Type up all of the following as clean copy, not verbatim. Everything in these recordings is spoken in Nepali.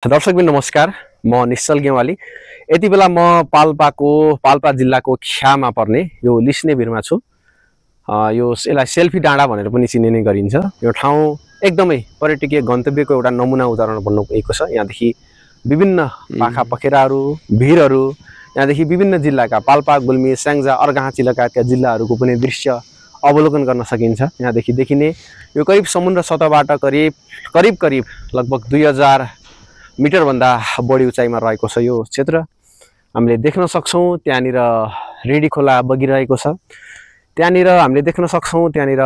दर्शकबिन नमस्कार। म निश्चल गेवाली। यति बेला म पाल्पा जिल्लाको ख्यामा पर्ने यो लिस्नेभिरमा छु। यसलाई सेल्फी डाँडा भनेर पनि चिनिने गरिन्छ। यो ठाउँ एकदमै पर्यटकीय गन्तव्यको एउटा नमुना उदाहरण बन्न गएको छ। यहाँदेखि विभिन्न पाखा पखेराहरू, भिरहरू, यहाँदेखि विभिन्न जिल्लाका पाल्पा, गुल्मी, स्याङ्जा, अर्घाखाँची लगायतका जिल्लाहरूको पनि दृश्य अवलोकन गर्न सकिन्छ। यहाँदेखि देखिने यो करिब समुद्र सतहबाट करिब लगभग 2000 मिटर भन्दा बढी उचाइमा रहेको छ यो क्षेत्र। हामीले देख्न सक्छौं त्यहाँनिर रेडी खोला बगिरहेको छ। त्यहाँनिर हामीले देख्न सक्छौं त्यहाँनिर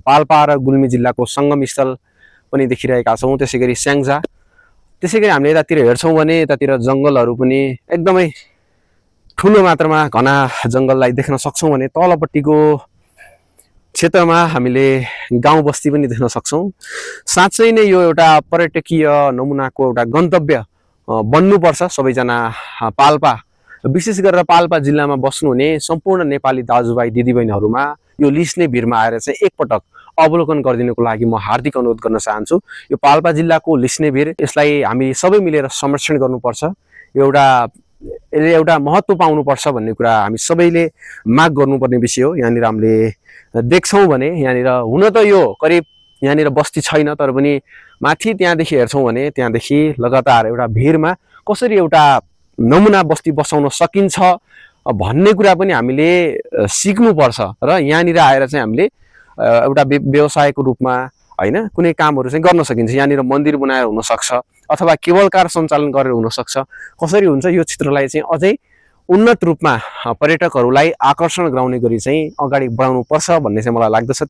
पाल्पा र गुल्मी जिल्लाको संगम स्थल पनि देखिरहेका छौं। त्यसैगरी स्याङ्जा, त्यसैगरी हामीले यतातिर हेर्छौं भने यतातिर जंगलहरू पनि एकदमै ठूलो मात्रामा घना जंगललाई देख्न सक्छौं भने तलपट्टिको क्षेत्रमा हामीले गाउँ बस्ती पनि देख्न सक्छौं। साँच्चै नै यो एउटा पर्यटकीय नमुनाको एउटा गन्तव्य बन्नुपर्छ। सबैजना पाल्पा, विशेष गरेर पाल्पा जिल्लामा बस्नुहुने सम्पूर्ण नेपाली दाजुभाइ दिदीबहिनीहरुमा यो लिस्नेभिरमा आएर चाहिँ एकपटक अवलोकन गरिदिनुको लागि म हार्दिक अनुरोध गर्न चाहन्छु। यो पाल्पा जिल्लाको लिस्नेभिर, यसलाई हामी सबै मिलेर संरक्षण गर्नुपर्छ। यसले एउटा महत्त्व पाउनुपर्छ भन्ने कुरा हामी सबैले माग गर्नुपर्ने विषय हो। यहाँनिर हामीले देख्छौं भने यहाँनिर हुन त यो करिब यहाँनिर बस्ती छैन, तर पनि माथि त्यहाँदेखि हेर्छौं भने त्यहाँदेखि लगातार एउटा भिरमा कसरी एउटा नमुना बस्ती बसाउन सकिन्छ भन्ने कुरा पनि हामीले सिक्नुपर्छ। र यहाँनिर आएर चाहिँ हामीले एउटा व्यवसायको रूपमा हैन कुनै कामहरु चाहिँ गर्न सकिन्छ। यहाँनिर मन्दिर बनाएर हुन सक्छ अथवा केवल कार सञ्चालन गरेर हुन सक्छ। कसरी हुन्छ यो क्षेत्रलाई चाहिँ अझै उन्नत रूपमा पर्यटकहरूलाई आकर्षण गराउने गरी चाहिँ अगाडि बढाउनु पर्छ भन्ने चाहिँ मलाई लाग्दछ।